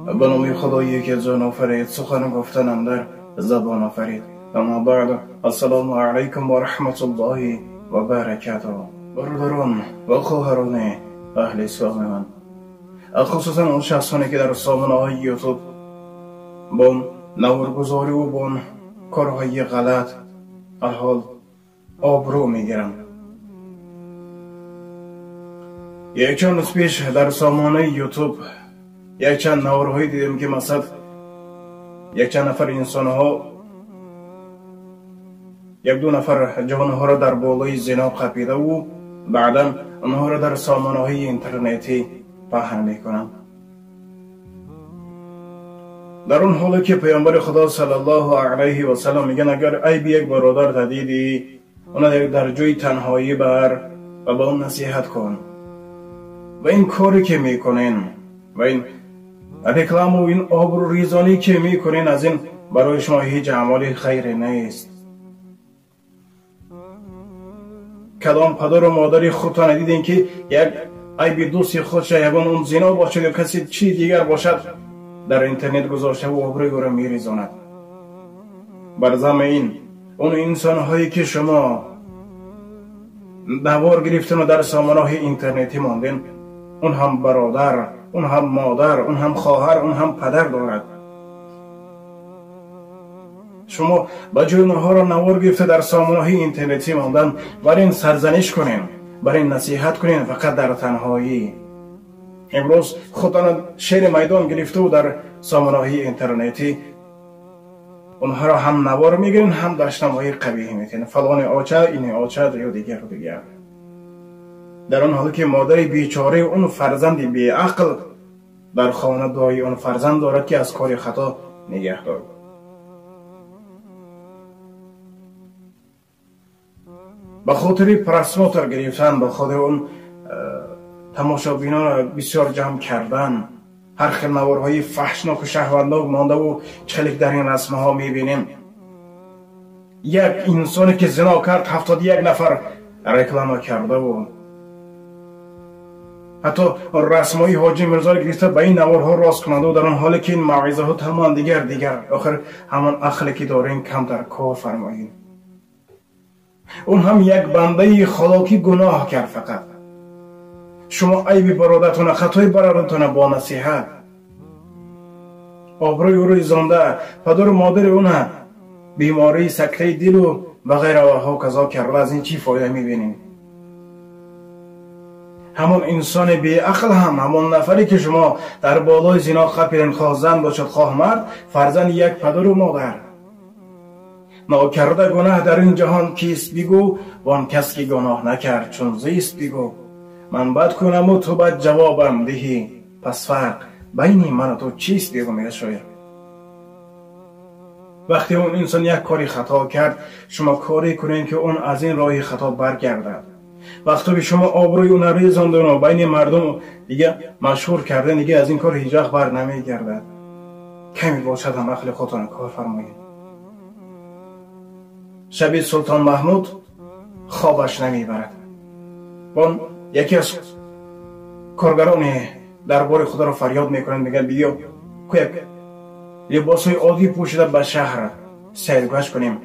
به نام خدایی که جان آفرید، سخن گفتنم در زبان آفرید. اما بعد، السلام علیکم و رحمت الله و برکاته. برادران و خواهران اهل اسلام من، خصوصا اون شخصانی که در سامانه های یوتیوب با نورگذاری و با کارهای غلط الحال آبرو میگیرن. یک چند روز پیش در سامانه یوتیوب یک چند نورهایی دیدیم که مثلا یک چند نفر انسان ها، یک دو نفر جوانها را در بالای زنا قپیده و بعدا آنها را در سامانه های اینترنتی پهن میکنند. در اون حالی که پیامبر خدا صلی الله علیه و سلم میگن اگر عیب یک برادر دیدی، اون در جای تنهایی بر و با اون نصیحت کن. و این کاری که میکنین و این رکلام و این آبرو ریزانی که میکنین، از این برای شما هیچ اعمال خیر نیست. کدام پدر و مادری خودتان دیدین که یک عیب دوستی خودش، یگان اون زنا باشد یا کسی چی دیگر باشد، در اینترنت گذاشته و آبروی او را میریزاند؟ بر ضمن این اون انسان هایی که شما نوار گرفتن و در سامانه های اینترنتی ماندین، اون هم برادر، اون هم مادر، اون هم خواهر، اون هم پدر دارد. شما با جای اونها را نوار گرفته در سامانه های اینترنتی ماندن، بر این سرزنش کنین، بر این نصیحت کنین، فقط در تنهایی. امروز خودتان شیر میدان گرفته و در سامانه های اینترنتی اونها را هم نوار میگیرین، هم دشنام‌های قبیح میتین، فلان آچه، این آچه یا دیگر و دیگر. در اون حال که مادر بیچاره اون فرزند بیعقل در خانه دعای اون فرزند دارد که از کار خطا نگه دار. به خاطر просмотр گرفتن، به خاطر اون تماشابینا را بسیار جمع کردن، هر خیل نوارهای فحشناک و شهوتناک مانده و چلیک در این رسمه ها میبینیم. یک انسانی که زنا کرد 71 نفر رکلام کرده و حتی رسمای حاجی میرزا گرفته به این نوارها راست کننده و در آن حالی که این موعظه ها تمام دیگر آخر همان عقلی که دارین کم در کار فرمایین. اون هم یک بنده خدا که گناه کرد. فقط شما عیب برادرتون، خطای برادرتون با نصیحت، آبروی او ریزانده، پدر و مادر اون بیماری سکته دل و غیره و ها کذا کرده، از این چی فایده میبینیم؟ همون انسان بی عقل هم، همون نفری که شما در بالای زنا خپیدین، خواه زن باشد خواه مرد، فرزند یک پدر و مادر. ناکرده گناه در این جهان کیست بگو، وان کس که گناه نکرد چون زیست بگو. من بد کنم و تو بد جوابم دهی، پس فرق بین من و تو چیست بگو. میگه شاعر وقتی اون انسان یک کاری خطا کرد، شما کاری کنین که اون از این راه خطا برگردد. وقتی به شما آبروی اون ریزاندن و بین مردم دیگه مشهور کردن، دیگه از این کار هیچ وقت بر نمیگردد. کمی باشد هم عقل خودتان کار فرمایید. شبی سلطان محمود خوابش نمیبرد. با یکی از کارگران دربار خدا را فریاد میکنند، میگن بیا که یک لباس های عادی پوشیده به شهر سیرگشت کنیم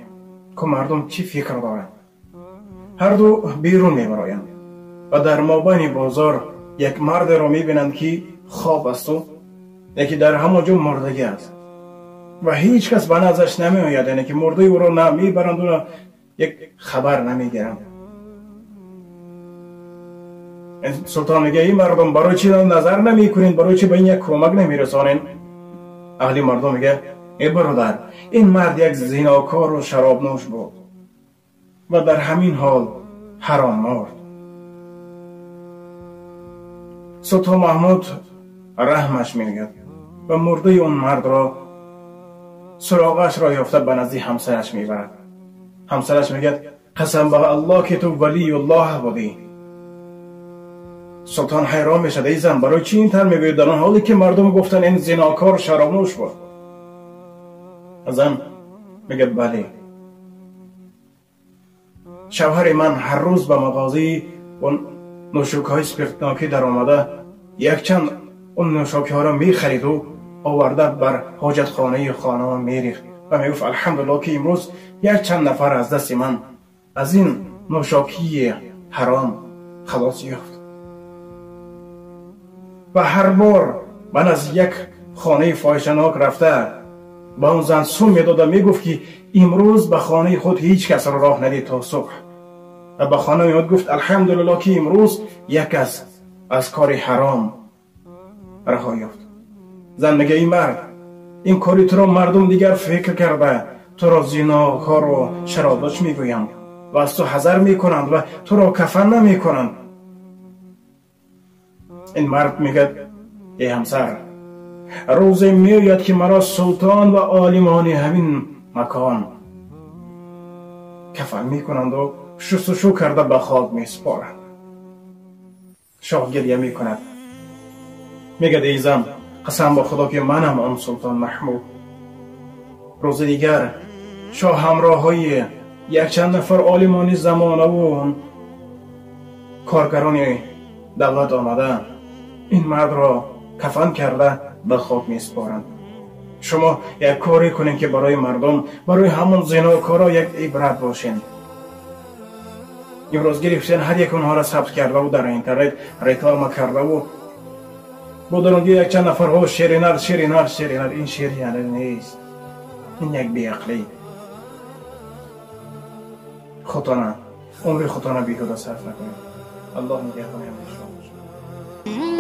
که مردم چی فکر دارند. هر دو بیرون میبرایند و در مابین بازار یک مرد را میبینند که خواب است و یکی در همانجا مردگی است و هیچ کس به نزدش نمیآید، یعنی که مرده او را نه میبرند و نه یک خبر نمیگیرند. سلطان میگه این مردم برای چی نظر نمیکنین، برای چی به این یک کمک نمیرسانین؟ اهلی مردم میگه ای برادر، این مرد یک زیناکار و شراب نوش بود و در همین حال حرام مرد. سلطان محمود رحمش میگه و مرده اون مرد را سراغش را یافته به نزدی همسرش میبرد. همسرش میگه قسم به الله که تو ولی الله بودی. سلطان حیران میشد، ای زن برای چی این تر میگوید در آن حالی که مردم گفتن این زناکار شرابنوش بود؟ زن میگه بله، شوهر من هر روز به مغازه اون نوشوک های سپرتناکی در آمده یک چند اون نوشوک ها را میخرید و оварда бар ҳоҷатхонаи хонаам мерихт ва мегуфт: алҳамдулиллоҳ, ки имрӯз як чанд нафар аз дасти ман аз ин нӯшокии ҳаром халос ёфт. Ва ҳар бор ман аз як хонаи фоҳишанок рафта ба он зан сум медодам, мегуфт, ки имрӯз ба хонаи худ ҳеҷ касро роҳ надид то субҳ. Ва ба хона меомад, гуфт: алҳамдулиллоҳ, ки имрӯз як кас аз кори ҳаром раҳо ёфт. Зан мега: ин мард, ин кори туро мардум дигар фикр карда, туро зинокору шаробдош мегӯянд ва аз ту ҳазар мекунанд ва туро кафан намекунанд. Ин мард мегӯяд: эй ҳамсар, рӯзе меояд, ки маро султон ва олимони ҳамин макон кафан мекунанду шустушу карда ба хок месупоранд. Шоҳ гиря мекунад, мегӯяд: эй зан, қасам ба Худо, ки манам он султон Маҳмуд. Рӯзи дигар шоҳ ҳамроҳҳои якчанд нафар олимони замонаву коргарони давлат омада, ин мардро кафан карда ба хок месупоранд. Шумо як коре кунед, ки барои мардум, барои ҳамон зинокоро як ибрат бошед. Имрӯз гирифтен, ҳар як онҳоро сабт кардаву дар интернет реклама кардаву бо дар онҷо якчанд нафарҳо шеринар, шеринар, шеринар. Ин шеринар нест, ин як беақлӣ. Худтона, умри худтона беҳуда сарф накунед. Аллоҳ нигаҳбони ҳамаи шумо бошад.